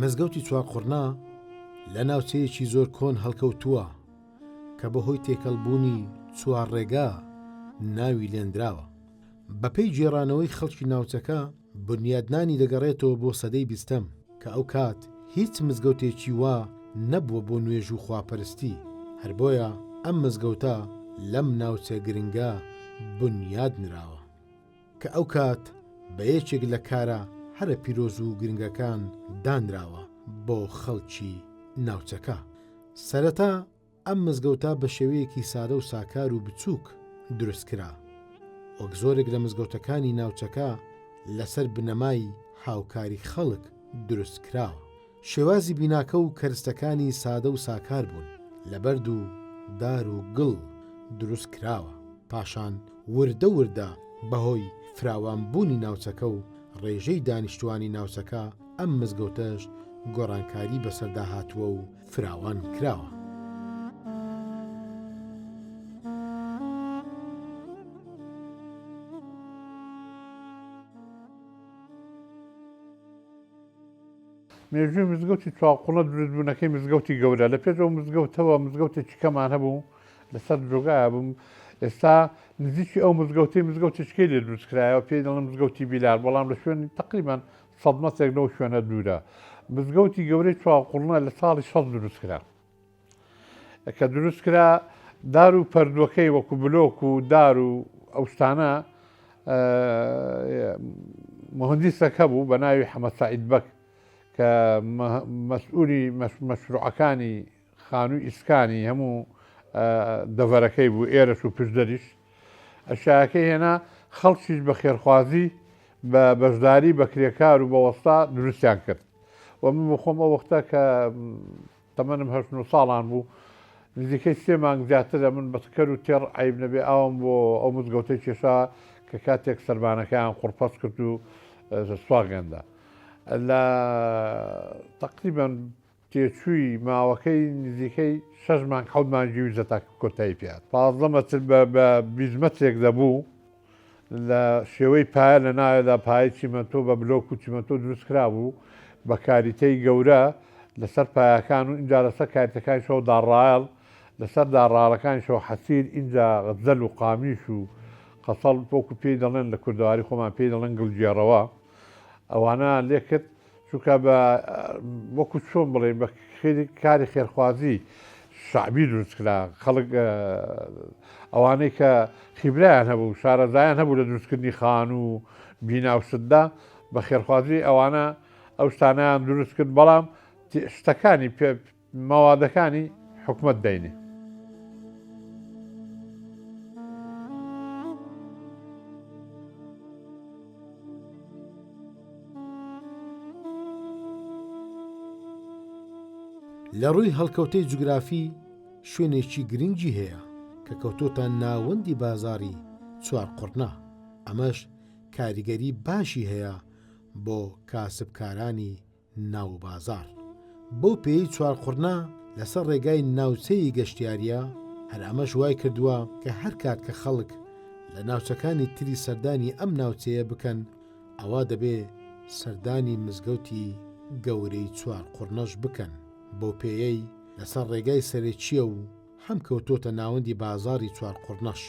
مزگەوتی چوارقوڕنە لە ناوچەیەکی زۆر کۆن هەڵکەوتووە کە بەهۆی تێکەڵبوونی چوارڕێگا ناوی لێنراوە. بەپێی گێڕانەوەی خەڵکی ناوچەکە بنیادنانی دەگەڕێتەوە بۆ سەدەی بیستەم کە ئەوکات هیچ مزگەوتێکی وا نەبووە بۆ نوێژ و خواپەرستی، هەر بۆیە ئەم مزگەوتە لەم ناوچە گرنگە بنیاد نراوە. کە ئەوکات بە یەکێک لە کارە هەرە پیرۆز و گرنگەکان دانراوە بۆ خەڵکی ناوچەکە. سەرەتا ئەم مزگەوتە بە شێوەیەکی سادە و ساکار و بچووک دروست کرا، وەک زۆرێک لە مزگەوتەکانی ناوچەکە لەسەر بنەمای هاوکاری خەڵک دروست کراوە. شێوازی بیناکە و کەرستەکانی سادە و ساکار بوون، لە بەرد و دار و گڵ دروست کراوە، پاشان وردە وردە بەهۆی فراوان بوونی ناوچەکە و ڕێژەی دانیشتووانی ناوچەکە ئەم مزگەوتەش گۆڕانکاری بەسەردا هاتووە و فراوان کراوە. مێژووی مزگەوتی چوارقوڕنە دروستبوونەکەی مزگەوتی گەورە لە پێش ئەو مزگەوتەوە مزگەوتێکی کەمان هەبوو لەسەر جۆگایە بووم ئێستا نزیکی ئەو مزگەوتی مزگەوتێکەی لێ دروست کرایەوە پێی دەڵێن مزگەوتی بیلال بەڵام لە شوێنی تقریبان سەد مەترێک لەو شوێنە دوورە مزگەوتی گەورەی چوارقوڕنە لە ساڵی 6 دروست کرا کە دروست کرا دار و پەردووەکەی وەکو بلۆک و دار و ئەو شتانە مهندسێک هەبوو بە ناوی حەمە سەعید بەگ کە مەسئولی مەشروعەکانی خانووی ئیسکانی هەموو دەڤەرەکەی بوو ئێرەش و پشدەریش ئەشیاکەی هێنا خەڵکیش بە خێرخوازی بە بەشداری بە کرێکار و بە وەستا دروستیان کرد و من بخۆم ئەو وەختە کە تەمەنم هەشت نۆ ساڵان بوو، نزیکەی سێ مانگ زیاترە من بە کەر و تێڕ عەیب نەبێ ئاوم بۆ ئەو مزگەوتەی کێشا کە کاتێک سەربانەکەیان قوڕپەست کرد و سواغێندا. لە تەقریبەن تێچووی ماوەکەی نزیکەی شەش مانگ حەوت مانگی ویستە تا کۆتایی پێ هات. 15 مەتر بە بە 20 مەترێک دەبوو لە شێوەی پایە لە ناوێدا پایەی چیمەنتۆ بە بلۆک و چیمەنتۆ دروست کرابوو بە کاریتەی گەورە لەسەر پایەکان و ئینجا لەسەر کاریتەکانیشەوە داڕایەڵ لەسەر داڕاڵەکانیشەوە حەسیر ئینجا زەل و قامیش و قەسەڵ وەکو پێی دەڵێن لە کوردەواری خۆمان پێی دەڵێن گڵگێڕەوە ئەوانەیان لێکرد چونکە بە وەکو چۆن بڵێین بە کاری خێرخوازی شەعبی دروست کرا خەڵک ئەوانەی کە خیبرایان هەبوو شارەزایان هەبوو لە دروستکردنی خان و بینا و شتدا بە خێرخوازی ئەوانە ئەو شتانیان دروست کرد بەڵام شتەکانی مەوادەکانی حکومەت داینێ. لە ڕووی هەڵکەوتەی جوگرافی شوێنێکی گرنگی هەیە کە کەوتۆتە ناوەندی بازاڕی چوارقوڕنە، ئەمەش کاریگەری باشی هەیە بۆ کاسبکارانی ناوبازاڕ. بەو پێیەی چوارقوڕنە لەسەر ڕێگای ناوچەی گەشتیارییە، هەر ئەمەش وای کردووە کە هەر کات کە خەڵک لە ناوچەکانی تری سەردانی ئەم ناوچەیە بکەن ئەوا دەبێ سەردانی مزگەوتی گەورەی چوارقوڕنەش بکەن، بەو پێیەی لەسەر ڕێگای سەرەکییە و هەم کەوتۆتە ناوەندی بازاڕی چوارقوڕنەش.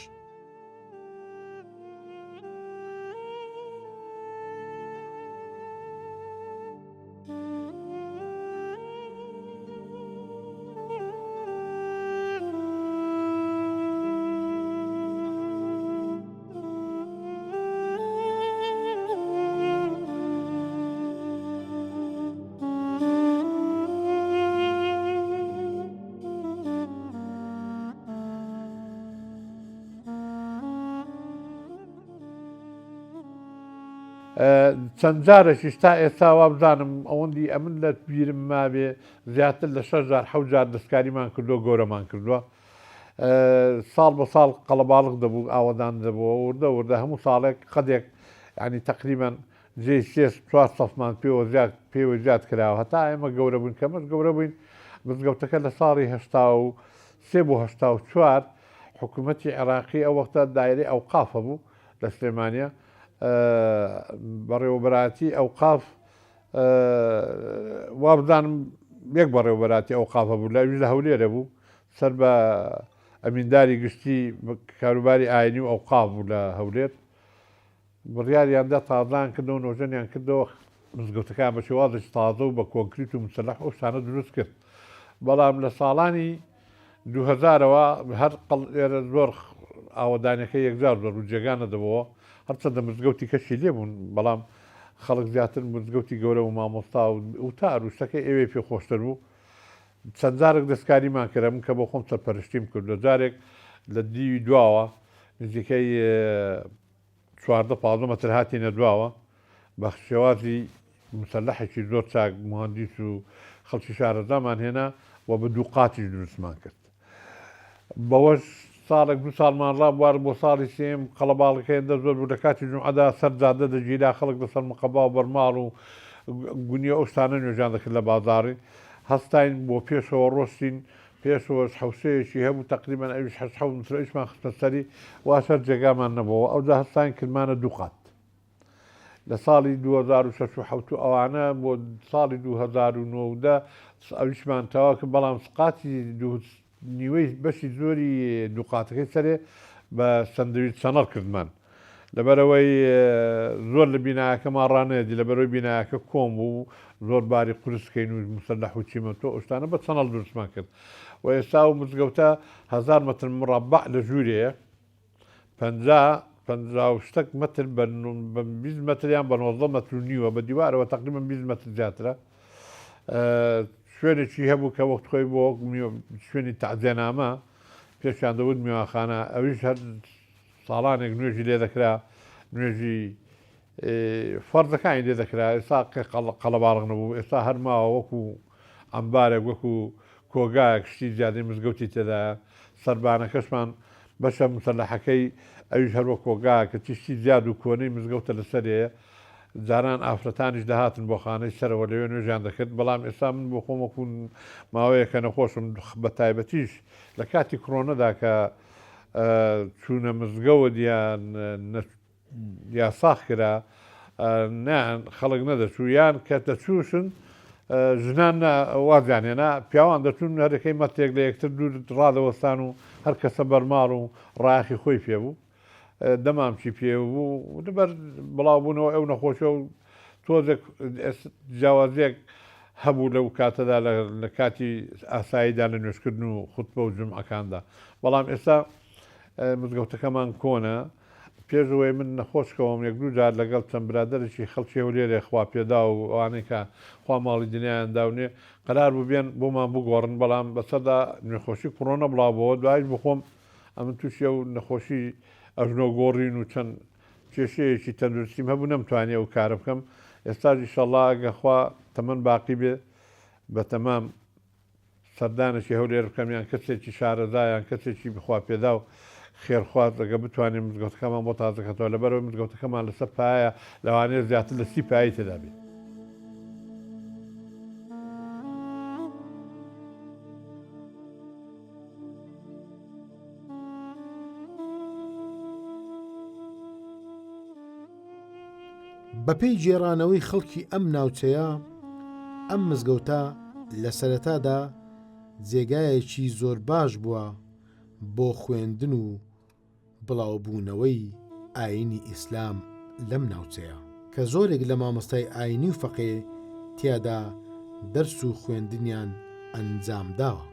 چەند جارێکیش تا ئێستا وابزانم ئەوەندی ئەمن لە بیرم مابێ زیاتر لە شەش جار حەوت جار دەستکاریمان کردووە گەورەمان کردووە ساڵ بە ساڵ قەڵەباڵغ دەبوو ئاوەدان دەبووە وردە وردە هەموو ساڵێک قەدێک ینی تقریبان جێی سێ چوار سەفمان پێوە زیاد پێوە زیاد کراوە هەتا ئێمە گەورە بووین کەمەش گەورە بووین مزگەوتەکە لە ساڵی 83 بۆ 84 حکوومەتی عێراقی ئەو وەختە دایرەی ئەوقاف هەبوو لە سلێمانە بەڕێوەبەرایەتی ئەوقاف. وابزانم یەک بەڕێوەبەراتی ئەوقاف هەبوو لە ئەویش لە هەولێرە بوو سەر بە ئەمینداری گشتی کاروباری ئاینی و ئەوقاف بوو لە هەولێر بڕیاریان دا تازەیان کردەوە نۆژەنیان کردەوە مزگەوتەکان بە شێوازێکی تازە و بە کۆنکریت و مسەلەح ئەو شتانە دروست کرد بەڵام لە ساڵانی دووهەزارەوە هەر قەڵ ئێرە زۆر ئاوەدانیەکە یەکجار زۆر بوو جێگا نەدەبۆوە هەرچەندە مزگەوتی کەشی لێ بوون بەڵام خەڵک زیاتر مزگەوتی گەورە و مامۆستا و وتار و شتەکەی ئەوێ پێ خۆشتر بوو چەند جارێک دەستکاریمان کرد من کە بۆ خۆم سەرپەرشتیم کرد لە جارێک لە دیوی دواوە نزیکەی 14 15 مەتر هاتینە دواوە بە شێوازی مسەلەحێکی زۆر چاک موهەندیس و خەڵکی شارەزامان هێنا و بە دوو قاتیش دروستمان کرد. بەوەش ساڵێک دوو ساڵمان ڕابوارد بۆ ساڵی سێیەم قەڵەباڵغەکە هێندە زۆر بوو لە کاتی جومعەدا سەر جادە دەگیرا خەڵک لەسەر مقەبا و بەرماڵ و گونیە ئەو شتانە نوێژیان دەکرد لە بازاڕی هەستاین بۆ پێشەوە ڕۆشتین پێشەوەش حەوشەیەکی هەبوو تەقریبەن ئەویش هەشت حەوت متر ئەویشمان خستە سەری واش هەر جێگامان نەبۆوە ئەوجا هەستاین کردمانە دوو قات لە ساڵی 2006 و حەوت و ئەوانە بۆ ساڵی 2009 ئەویشمان تەواو کرد بەڵام قاتی دوو نیوەی بەشی زۆری دوو قاتەکەی سەرێ بە سەندویچ چەنەڵ کردمان لەبەرئەوەی زۆر لە بینایەکەمان ڕانەیەدی لەبەرئەوەی بینایەکە کۆن بوو زۆر باری قورس کەین و مسەلەح و چیمەنتۆ ئەو شتانە بە چەنەڵ دروستمان کرد و ئێستا ئەو مزگەوتە هەزار مەتر مڕەبع لە ژوورێیە 50 50 و شتەک مەتر بە 20 مەتر یان بە 19 مەتر و نیوە بە دیوارەوە تقریبا 20 مەتر زیاترە شوێنێکی هەبوو کە وەخت خۆی بۆ شوێنی تەعزیەنامە پێشیان دەوت میوانخانە ئەویش هەر ساڵانێک نوێژی لێ دەکرا، نوێژی فەرزەکانی لێ دەکرا، ئێستا قەڵەباڵغ نەبوو، ئێستا هەر ماوە وەکو عەمبارێک، وەکو کۆگایەک شتی زیادەی مزگەوتی تێدایە، سەربانەکەشمان بەشە موسەلەحەکەی ئەویش هەر وەک کۆگایەکە، چی شتی زیاد و کۆنەی مزگەوتە لەسەرێیە، جاران ئافرەتانیش دەهاتن بۆ خانەی سەرەوە لەوێ نوێژیان دەکرد، بەڵام ئێستا من بۆ خۆم وەکو ماوەیەکە نەخۆشم، بەتایبەتیش لە کاتی کڕۆنەدا کە چوونە مزگەوت یان یاساخ کرا نان خەڵک نەدەچوو یان کە دەچووشن ژنان وازیان هێنا پیاوان دەچوون هەرەکەی مەترێک لە یەکتر دوور ڕادەوەستان و هەر کەسە بەرماڵ و ڕاخی خۆی پێ بوو دەمامکی پێ بوو لەبەر بڵاوبوونەوە ئەو نەخۆشیە و تۆزێک جیاوازیەک هەبوو لەو کاتەدا لە کاتی ئاساییدا لە نوێژکردن و خوتبە و جومعەکاندا بەڵام ئێستا مزگەوتەکەمان کۆنە پێشەوەی من نەخۆش کەوم یەک دوو جار لەگەڵ چەند برادەرێکی خەڵکی هەولێرێ خوا پێدا و ئەوانەی کە خوا ماڵی دنیایان داونێ قەرار بوو بێن بۆمان بگۆڕن بەڵام بەسەردا نوێخۆشی کڕۆنە بڵاو بۆوە دوایش بخۆم ئەمن تووشی ئەو نەخۆشی ئەژنۆ گۆڕین و چەند کێشەیەکی تەندروستیم هەبوو نەمتوانی ئەو کارە بکەم ئێستاش ئیشەڵا ئەگەر خوا تەمەن باقی بێ بەتەمام سەردانێکی هەولێر بکەم یان کەسێکی شارەزا یان کەسێکی بخوا پێداو خێرخواز ئەگە بتوانێت مزگەوتەکەمان بۆ تازە کاتەوە لەبەرەوەی مزگەوتەکەمان لەسەر پایە لەوانەیە زیاتر لە 30 پایەی تێدا بێت. بەپێی گێڕانەوەی خەڵکی ئەم ناوچەیە، ئەم مزگەوتە لە سەرەتادا جێگایەکی زۆر باش بووە بۆ خوێندن و بڵاوبوونەوەی ئایینی ئیسلام لەم ناوچەیە، کە زۆرێک لە مامۆستای ئایینی و فەقێ تیادا دەرس و خوێندنیان ئەنجامداوە.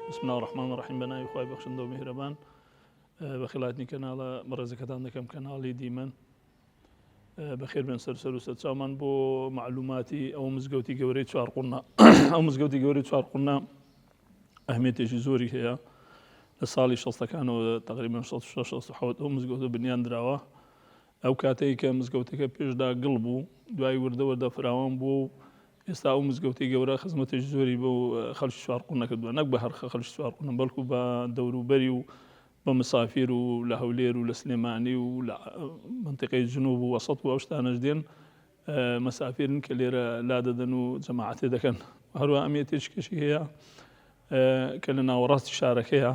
بسم الله الرحمن الرحیم بە ناوی خوای بەخشندە و میهرەبان بەخێرهاتنی کەناڵە بەڕێزەکەتان دەکەم کەناڵی دیمەن بەخێر بێن سەر سەر و سەر چاومان بۆ معلوماتی ئەو مزگەوتی گەورەی چوارقوڕنە ئەو مزگەوتی گەورەی چوارقوڕنە ئەهمیەتێکی زۆری هەیە لە ساڵی شەستەکانەوە تقریبا 66 ئەو مزگەوتە بنیان دراوە ئەو کاتەی کە مزگەوتەکە پێشدا گڵ بوو دوای وردە وردە فراوان بوو و ئێستا ئەو مزگەوتی گەورە خزمەتێکی زۆری بۆ خەڵکی چوارقوڕنە کردووە نەک بە هەر خەڵکی چوارقوڕنە بەڵکو بە دەوروبەری و بە مسافیر و لە هەولێر و لە سلێمانی و لە منتیقەی جنوب و وەسەت و ئەو شتانەش دێن. مەسافیرن کە لێرە لادەدەن و جەماعەتێ دەکەن. هەروە ئەمیەتێکی هەیە کە لە ناوەڕاستی شارەکەیە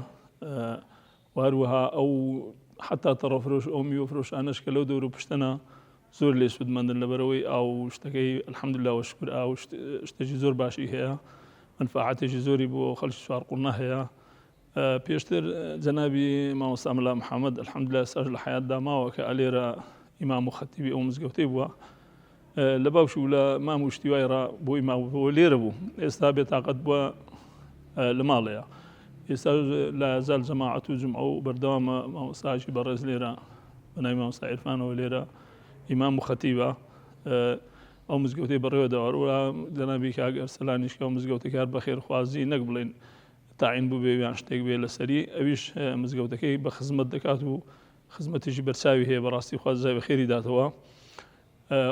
و هەروەها ئەو حتا تەڕەفرۆش ئەو میوە فرۆشانەش کە لەو دەور و پشتەنە زۆر لێ سوودمەندن لەبەرەوەی ئاو شتەکەی الحمدلله و شکر ئاو شتێکی زۆر باشی هەیە منفعەتێکی زۆری بۆ خەڵکی چوارقوڕنە هەیە پێشتر جەنابی مامۆستا مەلا محەممەد الحمدلله ئێستاش لە حەیاتدا ماوە کە ئەلێرە ئیمام و خەتیبی ئەو مزگەوتەی بووە لە باوکی و لە مام و شتی وای ڕا بۆ ئیمام بۆ لێرە بوو ئێستا بێتاقەت بووە لە ماڵەیە ئێستا لە زال جەماعەت و جمعە و بەردەوامە مامۆستاکی بەڕێز لێرە بە ناوی مامۆستا عیرفانەوە لێرە ئیمام و خەتیبە ئەو مزگەوتەی بەڕێوە دەوار و جەنابی کاک ئەرسەلانیش کە ئەو مزگەوتەکە هەر بەخێرخوازی نەک بڵێن تاعین بووبێ یان شتێک بێ لەسەری ئەویش مزگەوتەکەی بە خزمەت دەکات و خزمەتێکی بەرچاوی هەیە بەڕاستی خوا جزای بەخێری داتەوە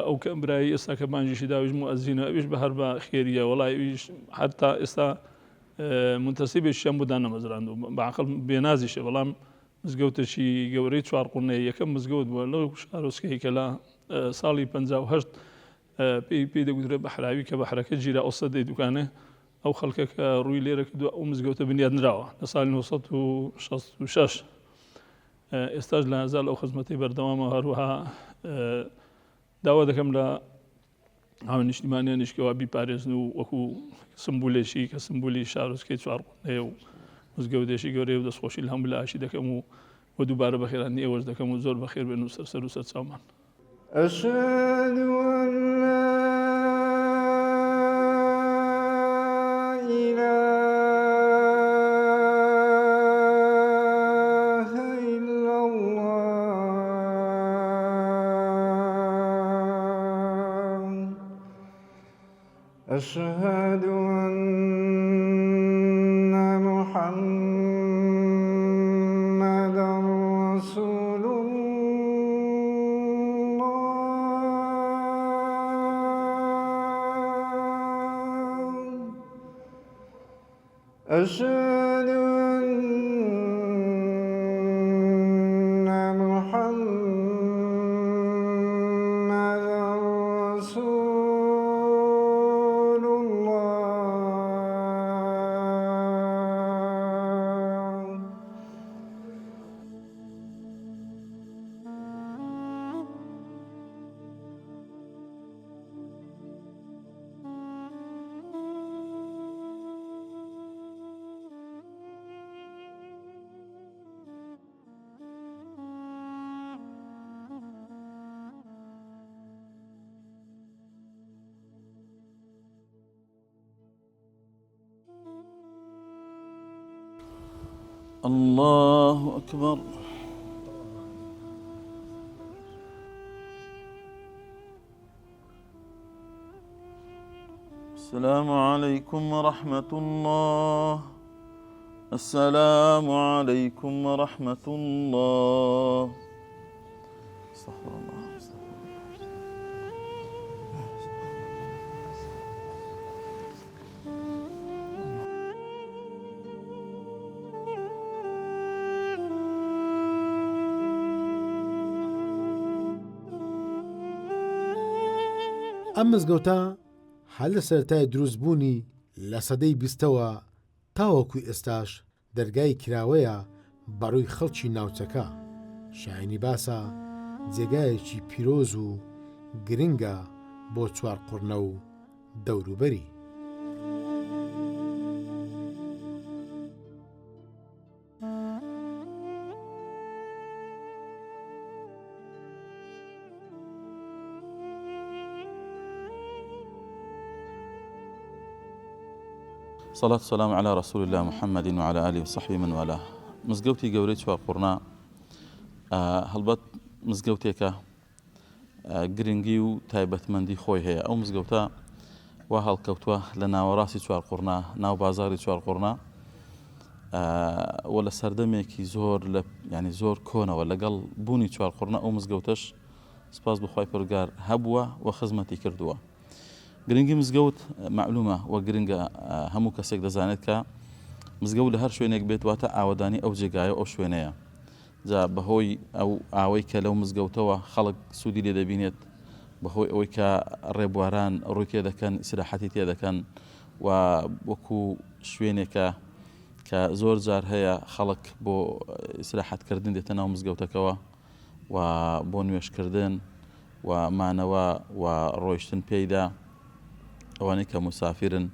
ئەو کە برایی ئێستا کە بانگیشی داویش موئەزینە ئەویش بە هەر بە خێریە وەڵای ئەویش هەتا ئێستا منتەسیبێکیان بۆ دانەمەزراندوو بە عەقڵ بێنازیشە بەڵام مزگەوتێکی گەورەی چوارقوڕنەیە یەکەم مزگەوت بووە لەو شارۆچکەی کە لە ساڵی 58 پێی پێی دەگوترێت بەحراوی کە بەحرەکە گیرا ئەو سەدەی دوکانێ ئەو خەڵکە کە ڕووی لێرە کردووە ئەو مزگەوتە بنیاد نراوە لە ساڵی 966 ئێستاش لە هەزار ئەو خزمەتی بەردەوامە هەروەها داوا دەکەم لە هاونیشتیمانیانیش کەوا بیپارێزن و وەکو سمبولێکی کە سمبولی شارۆچکەی چوارقوڕنەیە و مزگەوتێکی گەورەیە و دەستخۆشی لە هەموو لاشی دەکەم و و دووبارە بەخێرهاتنی ئێوەش دەکەم و زۆر بەخێر بێن و سەر سەر و سەر چاومان. أشهد أن لا إله إلا الله. أشهد أن محمدا رسول الله. أشهد أن محمدا رسول الله. الله أكبر. السلام علیکم ورحمة اللە السلام علیکم ورحمة اللە استغفر الله استغفر الله. ئەم مزگەوتە هەر لە سەرەتای دروست بوونی لە سەدەی بیستەوە تاوەکو ئێستاش دەرگای کراوەیە بەڕووی خەڵکی ناوچەکە، شایەنی باسە جێگایەکی پیرۆز و گرنگە بۆ چوارقوڕنە و دەوروبەری. صلاة سلام علی رسول اللە محمد وعلی آله وصحبه من والاه مزگەوتی گەورەی چوارقوڕنە هەڵبەت مزگەوتێکە گرنگی و تایبەتمەندی خۆی هەیە ئەو مزگەوتە وا هەڵکەوتووە لە ناوەڕاستی چوارقوڕنە ناو بازاری چوارقوڕنە و لە سەردەمێکی زۆر لە ینی زۆر کۆنەوە لەگەڵ بوونی چوارقوڕنە ئەو مزگەوتەش سپاس بخوای پرگار هەبووە و خزمەتی کردووە گرنگی مزگەوت معلومە و گرنگە هەموو کەسێک دەزانێت کە مزگەوت لە هەر شوێنێک بێت واتە ئاوەدانی ئەو جێگایە ئەو شوێنەیە جا بەهۆی ئەو ئاوەی کە لەو مزگەوتەوە خەڵک سوودی لێ دەبینێت. بەهۆی ئەوەی کە ڕێبواران ڕووی تێدەکەن ئیسراحەتی تێدەکەن و وەکو شوێنێکە کە زۆر جار هەیە خەڵک بۆ ئیسراحەتکردن دێتە ناو مزگەوتەکەوە و بۆ نوێژکردن و مانەوە و ڕۆیشتن پێیدا ئەوانەی کە مسافرن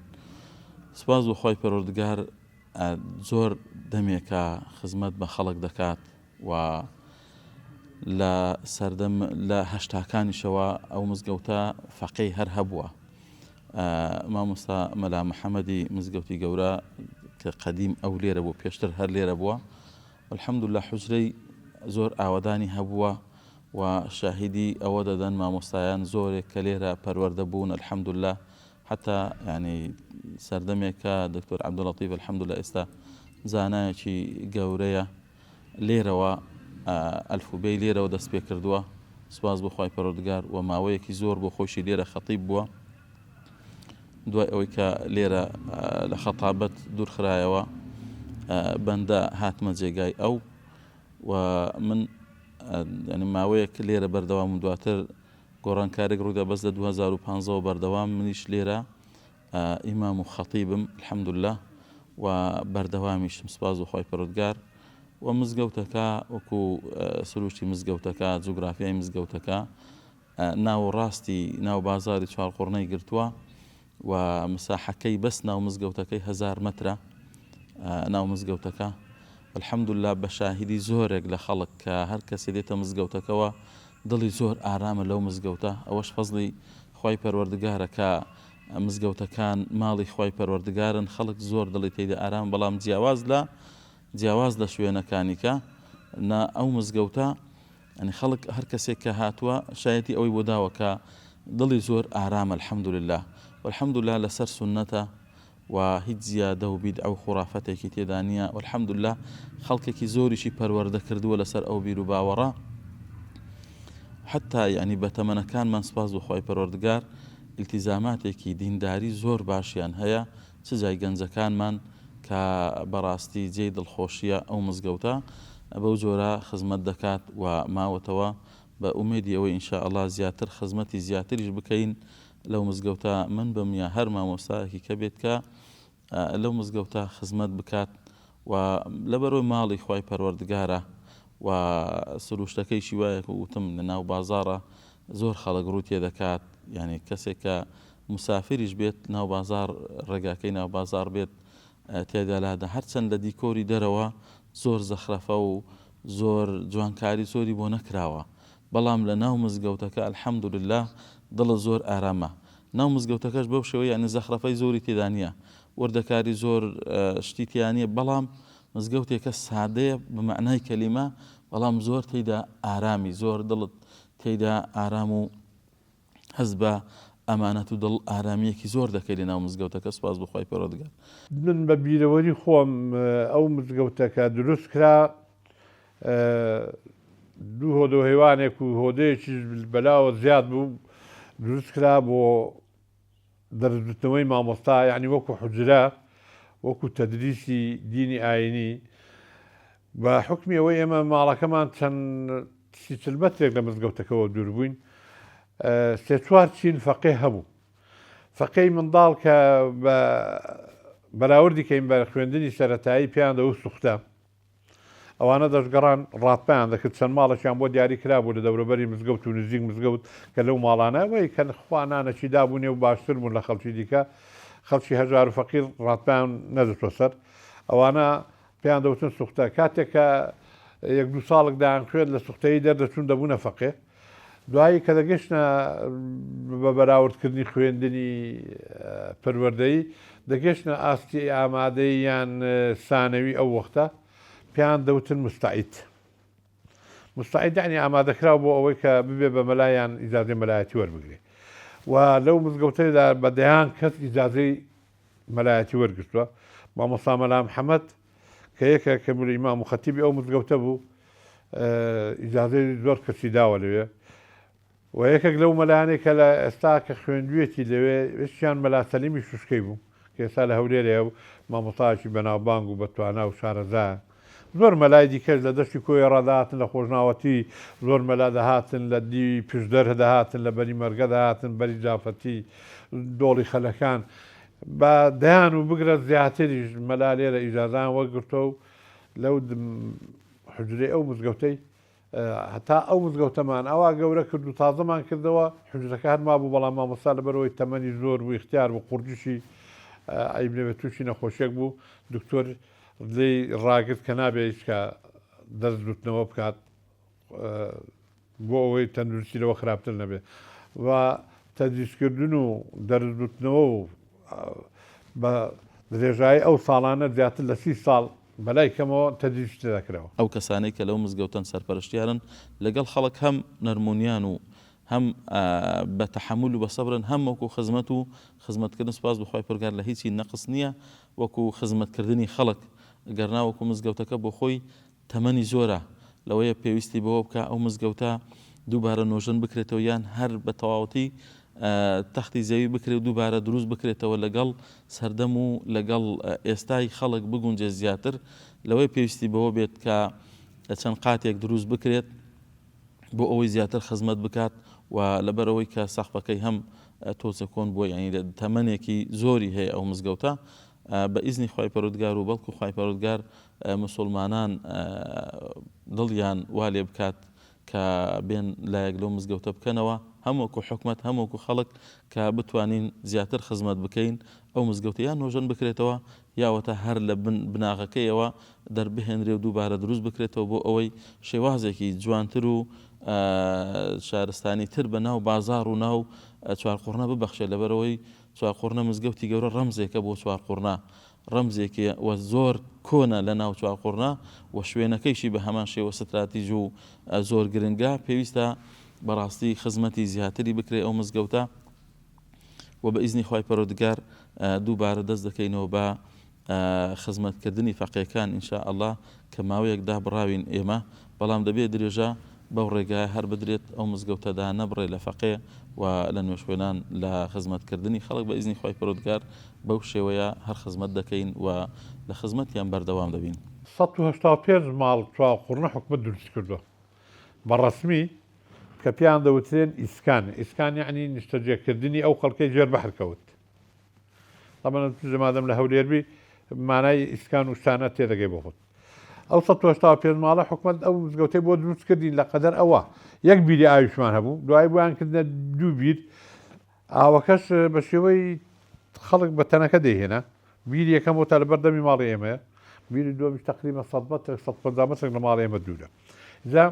سپاس بۆ خی پەروەردگار زۆر دەمێکە خزمەت بە خەڵک دەکات و لە سەردەم لە هەشتاکانیشەوە ئەو مزگەوتە فەقێی هەر هەبووە مامۆستا مەلا محەممەدی مزگەوتی گەورە کە قەدیم ئەو لێرە بوو پێشتر هەر لێرە بووە الحمدلله حجرەی زۆر ئاوەدانی هەبووە و شاهیدی ئەوە دەدەن مامۆستایان زۆرێک کە لێرە پەروەردە بوون الحمدلله حتا یعنی سەردەمێکە دکتۆر عەبدولەتیف الحمدلله ئێستا زانایەکی گەورەیە لێرەوە ئەلفوبێی لێرەوە دەست پێ کردووە سوپاس بۆ خوای پەروەردگار و ماوەیەکی زۆر بۆ خۆشی لێرە خەتیب بووە دوای ئەوەی کە لێرە لە خەتابەت دوورخرایەوە بەندە هاتمە جێگای ئەو و من ینی ماوەیەک لێرە بەردەوام و دواتر گۆڕانکارێک ڕوودا بەس لە 2015 بەردەوام منیش لێرە ئیمام و خەتیبم الحمدللە و بەردەوامیشم سوپاس بۆ خوای پەروەردگار و مزگەوتەکە وەکو سروشتی مزگەوتەکە جوگرافیای مزگەوتەکە ناوەڕاستی ناو بازاری چوارقوڕنەی گرتووە و مساحەکەی بەس ناو مزگەوتەکەی هزار مەترە ناو مزگەوتەکە الحمدلله بە شاهیدی زۆرێک لە خەڵک کە هەر کەسێ دێتە مزگەوتەکەوە دڵی زۆر ئارامە لەو مزگەوتە ئەوەش فەزڵی خوای پەروەردگارە کە مزگەوتەکان ماڵی خوای پەروەردگارن خەڵک زۆر دڵی تێیدا ئارامە بەڵام جیاواز لە جیاواز لە شوێنەکانی کە نا ئەو مزگەوتە یعنی خەڵک هەر کەسێک کە هاتووە شایەتی ئەوەی بۆ داوە کە دڵی زۆر ئارامە الحمدلله والحمدلله لەسەر سوننەتە و هیچ زیادە و بیدعە و خوڕافەتێکی تێدا نییە والحمدللە خەڵکێکی زۆریشی پەروەردە کردووە لەسەر ئەو بیر و باوەڕە حتا یعنی بەتەمەنەکانمان سپاس بۆ خوای پەروەردگار ئیلتیزاماتێکی دینداری زۆر باشیان هەیە چ جای گەنجەکانمان کە بەڕاستی جێی دڵخۆشیە ئەو مزگەوتە بەو جۆرە خزمەت دەکات و ماوەتەوە بە ئومێدی ئەوەی ان شاء اللە زیاتر خزمەتی زیاتریش بکەین لەو مزگەوتە من بم یا هەر مامۆستایەکی کە بێت کە لەو مزگەوتە خزمەت بکات و لەبەرەوەی ماڵی خوای پەروەردگارە و سروشتەکەیشی وایە وتم لە ناو بازاڕە زۆر خەڵک ڕوو تێدەکات یعنی کەسێک کە مسافریش بێت ناو بازار ڕێگاکەی ناو بازار بێت تێدا لادا هەرچەند لە دیکۆری دەرەوە زۆر زەخرەفە و زۆر جوانکاری زۆری بۆ نەکراوە بەڵام لە ناو مزگەوتەکە الحمدللە دڵت زۆر ئارامە ناو مزگەوتەکەش بەو شێوەیە یانی زەخرەفەی زۆری تێدا نییە وردەکاری زۆر شتی تیا نییە بەڵام مزگەوتێکە سادەیە بە مەعنای کەلیمە بەڵام زۆر تێیدا ئارامی زۆر دڵت تێیدا ئارام و هەست بە ئەمانەت و دڵ ئارامییەکی زۆر دەکەی لە ناو مزگەوتەکە سوپاس بۆ خوای پەروەردگار. من بە بیرەوەری خۆم ئەو مزگەوتە کە دروست کرا دوو هۆدە و هەیوانێک و هۆدەیەکیش بەلاوە زیاد بوو دروست کرا بۆ دەرس وتنەوەی مامۆستا یانی وەکو حوجرە وەکو تەدریسی دینی ئاینی بە حوکمی ئەوەی ئێمە ماڵەکەمان چەند سی چل مەترێک لە مزگەوتەکەوە دوور بووین سێ چوار چین فەقێ هەبوو فەقێی منداڵ کە بە بەراوردی کەین بە خوێندنی سەتایی پێیان دەوت سوختە ئەوانە دەشگەڕان ڕاتپیان دەکرد چەند ماڵێکیان بۆ دیاری کرابوو لە دەورەبەری مزگەوت و نزیک مزگەوت کە لەو ماڵانە وەی کە خوا نانەکی دابوونێ و باشتر بوون لە خەڵکی دیکە خەڵکی هەژار و فەقیر ڕاتپیان نەدەچوە سەر ئەوانە پێیان دەوتن سوختە. کاتێک کە یەک دوو ساڵک دەیانخوێند لە سوختەیی دەردەچوون دەبوونە فەقێ. دوایی کە دەگەشتنە بە بەراوردکردنی خوێندنی پەروەردەیی دەگەشتنە ئاستی ئامادەیی یان سانەوی ئەو وەختە پێیان دەوتن مستعید. مستعید یەعنی ئامادەکراو بۆ ئەوەی کە ببێ بە مەلا یان ئیجازەی مەلایەتی وەربگرێ و لەو مزگەوتەدا بە دەیان کەس ئیجازەی مەلایەتی وەرگرتووە. مامۆستا مەلا محەمەد کە یەکێک لە ئیمام و خەتیبی ئەو مزگەوتە بوو، ئیجازەی زۆر کەسی داوە لەوێ و یەکێک لەو مەلایانەی کە لە ئێستا کە خوێندوویەتی لەوێ یەکیان مەلا سەلیمی شوشکەی بوو کە ئێستا لە هەولێرەیە و مامۆستایەکی بەناوبانگ و بەتوانا و شارەزایە. زۆر مەلای دیکەش لە دەشتی کۆیەڕا دەهاتن لە خۆشناوەتی، زۆر مەلا دەهاتن لە دیوی پشدەر دەهاتن، لە بەری مەرگە دەهاتن، بەری جافەتی، دۆڵی خەلەکان. بە دەیان و بگرە زیاتریش مەلا لێرە ئیجازەیان وەرگرتووە و لەو حوجرەی ئەو مزگەوتەی هەتا ئەو مزگەوتەمان ئەوا گەورە کرد و تازەمان کردەوە، حوجرەکە هەر مابوو، بەڵام مامۆستا لەبەرئەوەی تەمەنی زۆر بوو، ئیختیار بوو، قوڕگیشی عەیب نەبێت تووشی نەخۆشیەک بوو، دکتۆر لێی ڕاگرت کە نابێت هیچ کا دەست لوتنەوە بکات بۆ ئەوەی تەندروستی لەوە خراپتر نەبێت و تەدریسکردن و دەرس لوتنەوە و بە درێژایی ئەو ساڵانە زیاتر لە 30 ساڵ بەلای کەمەوە تەدریسی تێدا کراوە. ئەو کەسانەی کە لەو مزگەوتەن سەرپەرشتیارن لەگەڵ خەڵک هەم نەرمونیان و هەم بە تەحەمول و بە سەبرن هەم وەکو خزمەت و خزمەتکردن سوپاس بۆ خوای پەروەردگار لە هیچی نەقس نییە وەکو خزمەتکردنی خەڵک گەرنا وەکو مزگەوتەکە بۆ خۆی تەمەنی زۆرە لەوەیە پێویستی بەوە بکا ئەو مزگەوتە دووبارە نۆژەن بکرێتەوە یان هەر بە تەواوەتی تەختی زەوی بکرێ و دووبارە دروست بکرێتەوە لەگەڵ سەردەم و لەگەڵ ئێستای خەڵک بگونجێ زیاتر لەوەی پێویستی بەوە بێت کە چەند قاتێک دروست بکرێت بۆ ئەوەی زیاتر خزمەت بکات و لەبەرئەوەی کە سەقفەکەی هەم تۆزە کۆن بووە یانی تەمەنێکی زۆری هەیە ئەو مزگەوتە بە ئیزنی خوای پەروەردگار و بەڵکو خوای پەروەردگار مسوڵمانان دڵیان وا لێ بکات کە بێن لایەک لەو مزگەوتە بکەنەوە هەم وەکو حکومەت هەم وەکو خەڵک کە بتوانین زیاتر خزمەت بکەین ئەو مزگەوتە یان نۆژەن بکرێتەوە یاوەتا هەر لە بن بناغەکەیەوە دەربهێنرێ و دووبارە دروست بکرێتەوە بۆ ئەوەی شێوازێکی جوانتر و شارستانی تر بە ناو بازاڕ و ناو چوارقوڕنە ببەخشێت لەبەرئەوەی چوارقوڕنە مزگەوتی گەورە ڕەمزێکە بۆ چوارقوڕنە ڕەمزێکی و زۆر کۆنە لە ناو چوارقوڕنە و شوێنەکەیشی بە هەمان شێوە ستراتیژ و زۆر گرنگە پێویستە بەڕاستی خزمەتی زیاتری بکرێ ئەو مزگەوتە. و بە ئیزنی خوای پەروەردگار دووبارە دەست دەکەینەوە بە خزمەتکردنی فەقێکان ان شاء اللە کە ماوەیەک دابڕاوین ئێمە بەڵام دەبێت درێژە بەو ڕێگایە هەر بدرێت ئەو مزگەوتە دانەبڕێ لە فەقێ و لە نوێژخوێنان لە خزمەتکردنی خەڵک بە ئیزنی خوای پەروەردگار بەو شێوەیە هەر خزمەت دەکەین و لە خزمەتیان بەردەوام دەبین. 185 ماڵ چواقوڕنە حکومەت دروستی کردووە بە ڕەسمی کە پێیان دەوترێن ئیسکان، ئیسکان یەعنی نیشتەجێکردنی ئەو خەڵکەی ژێر بەحر کەوت. تەبعەن تۆ مادەم لە هەولێر بی مانای ئیسکان و شتانە تێدەگەی بۆ خۆت. ئەو 185 ماڵە حکومەت ئەو مزگەوتەی بۆ دروست کردین لە قەدەر ئەوە یەک بیری ئاویشمان هەبوو دوایی بۆیان کردنە دوو بیر ئاوەکەش بە شێوەی خەڵک بە تەنەکە دەیهێنا بیری یەکەم بۆ تا لەبەر دەمی ماڵی ئێمەیە بیری دووەمیش تقریبا 100 مەترێک 150 مەترێک لە ماڵی ئێمە دوورە جا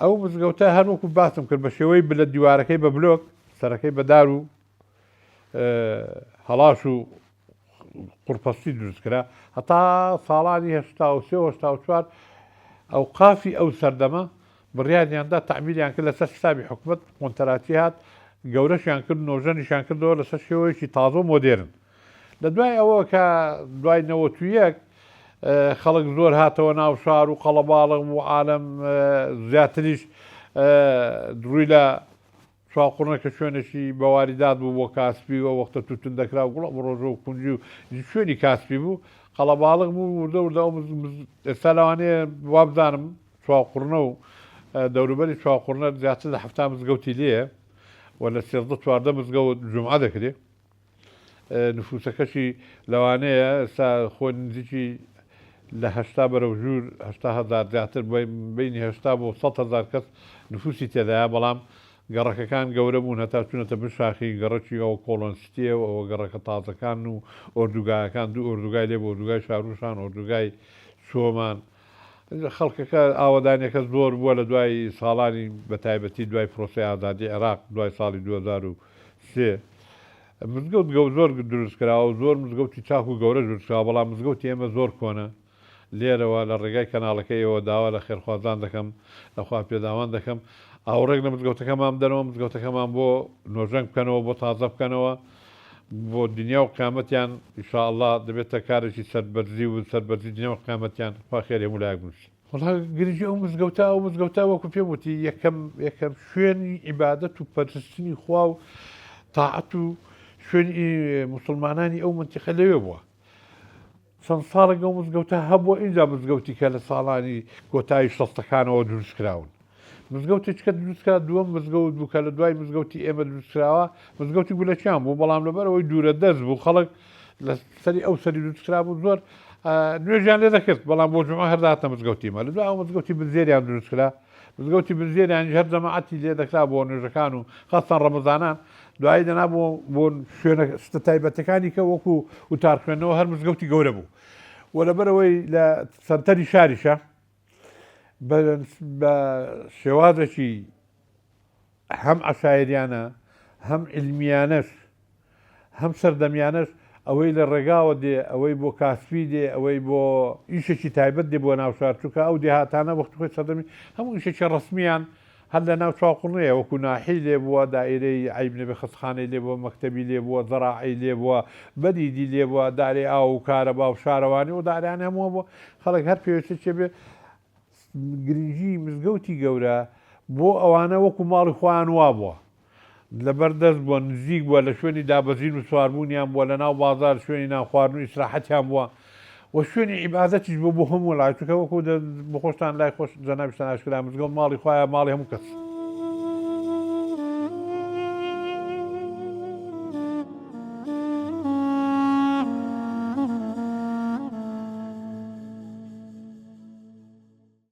ئەو مزگەوتە هەر وەکو باسم کرد بە شێوەی بلە دیوارەکەی بە بلۆک سەرەکەی بە دار و هەڵاش و قوڕپەستی دروست کرا هەتا ساڵانی 83 و 84 ئەوقافی ئەو سەردەمە بڕیاریان دا تەعمیریان کرد لەسەر حسابی حکومەت قۆنتەراتی هات گەورەشیان کرد نۆژەنیشیان کردەوە لەسەر شێوەیەکی تازە و مۆدێرن لە دوای ئەوە کە دوای 91 خەڵک زۆر هاتەوە ناو شار و قەڵەباڵغ بوو عالەم زیاتریش ڕووی لە چوارقوڕنە کە شوێنێکی بە واریدات بوو بۆ کاسپی و ئەو وەختە تووتن دەکرا و گوڵە بڕۆژە و کونجی و شوێنی کاسپی بوو قەڵەباڵغ بوو وردە وردە ئەو ئێستا لەوانەیە وابزانم چوارقوڕنە و دەوروبەری چوارقوڕنە زیاتر لە 70 مزگەوتی لێیە و لە 13 14 مزگەوت جومعە دەکرێ نفوسەکەشی لەوانەیە ئێستا خۆی نزیکی لە 80 بەرەو ژوور 80 هەزار زیاتر بینی 80 بۆ 100 هەزار کەس نفوسی تێدایە بەڵام گەڕەکەکان گەورە بوون هەتا چوونەتە بن شاخی گەڕەکی ئەوە کۆڵۆن سیتیە و ئەوە گەڕەکە تازەکان و ئۆردوگایەکان دوو ئۆردوگای لێ بۆ ئۆردوگای شاروشان ئۆردوگای چۆمان خەڵکەکە ئاوەدانیەکە زۆر بووە لە دوای ساڵانی بە تایبەتی دوای پرۆسەی ئازادی عێراق دوای ساڵی 2003 مزگەوت گەو زۆر دروست کراوە و زۆر مزگەوتی چاک و گەورە دروست کراوە بەڵام مزگەوتی ئێمە زۆر کۆنە لێرەوە لە ڕێگای کەناڵەکەی ئێوە داوا لە خێرخوازان دەکەم لە خوا پێداوان دەکەم ئاوڕێک لە مزگەوتەکەمان بدەنەوە مزگەوتەکەمان بۆ نۆژەنگ بکەنەوە بۆ تازە بکەنەوە بۆ دنیا و قیامەتیان ان شاء اللە دەبێتە کارێکی سەربەرزی و سەربەرزی دنیا و قیامەتیان خوا خێری هەموو لایەک بنووسێ. وەڵا گرنگی ئەو مزگەوتە ئەو مزگەوتە وەکو پێم وتی یەکەم یەکەم شوێنی عیبادەت و پەرستنی خوا و تاعەت و شوێنی موسڵمانانی ئەو منتیقە لەوێ بووە. چەند ساڵێک ئەو مزگەوتە هەبووە ئینجا مزگەوتی کە لە ساڵانی کۆتایی شەستەکانەوە دروست کراون. مزگەوتێک کە دروست کرا دووەم مزگەوت بوو کە لە دوای مزگەوتی ئێمە دروست کراوە مزگەوتی گولەکیان بوو بەڵام لەبەرەوەی دوورە دەست بوو خەڵک لە سەری ئەو سەری دروست کرا بوو زۆر نوێژیان لێ دەکرد بەڵام بۆ جومعە هەر دەهاتنە مزگەوتی مە لە دوای ئەو مزگەوتی بنزێریان دروست کرا مزگەوتی بنزێریانیش هەر جەماعەتی لێ دەکرا بۆ نوێژەکان و خاستان ڕەمەزانان دوایی دەنا بۆ بۆ شوێنە شتە تایبەتەکانی کە وەکو وتار خوێندنەوە هەر مزگەوتی گەورە بوو و لەبەرەوەی لە سەنتەری شاریشە بە شێوازێکی هەم عەشایریانە هەم عیلمیانەش هەم سەردەمیانەش ئەوەی لە ڕێگاوە دێ ئەوەی بۆ کاسپی دێ ئەوەی بۆ ئیشێکی تایبەت دێ بۆ ناو شار چونکە ئەو دێهاتانە وەختی خۆی سەردەمی هەموو ئیشێکی ڕەسمیان هەر لە ناو چواقوڕنەیە وەکو ناحی لێ بووە دائیرەی عەیب نەبێ خەستخانەی لێ بووە مەکتەبی لێ بووە زەراعەی لێ بووە بەریدی لێ بووە دارەی ئاو و کارەبا و شارەوانی و دارەیان هەموو بووە خەڵک هەر پێویستێکی بێ گرنگی مزگەوتی گەورە بۆ ئەوانە وەکو ماڵی خۆیان وابووە لەبەر دەست بووە، نزیک بووە لە شوێنی دابەزین و سواربوونیان بووە، لە ناو بازار شوێنی نان خواردن و ئیسراحەتیان بووە و شوێنی عیبادەتیش بووە بۆ هەموو لایەک، چونکە وەکو بۆ خۆشتان لای خۆش جەنابیشتان ئاشکرا مزگەوت ماڵی خوایە ماڵی هەموو کەس.